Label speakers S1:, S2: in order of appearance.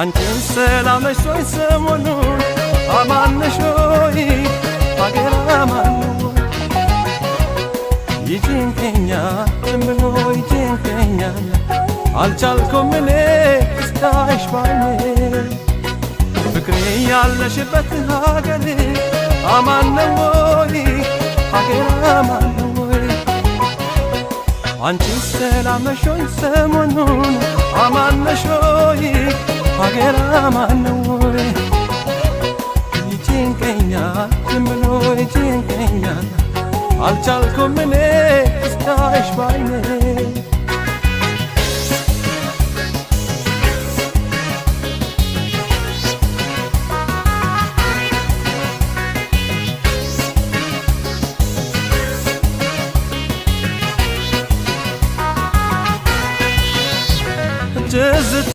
S1: አንቺን ሰላም ነሽ ወይ ሰሞኑን? አማን ነሽ ወይ? ሀገር አማን ነው ወይ? ይጨንቀኛል፣ ዝም ብሎ ይጨንቀኛል፣ አልቻልኩም እኔ እስካይሽ ባይኔ። ፍቅሬ ያለሽበት ሀገር አማን ነው ወይ? ሀገር አማን ነው ወይ? አንቺ ሰላም ነሽ ወይ ሰሞኑን? አማን ነሽ ወይ? ሀገር አማን ነው ወይ? ይጨንቀኛል፣ ዝም ብሎ ይጨንቀኛል፣ አልቻልኩም እኔ እስካይሽ ባይኔ።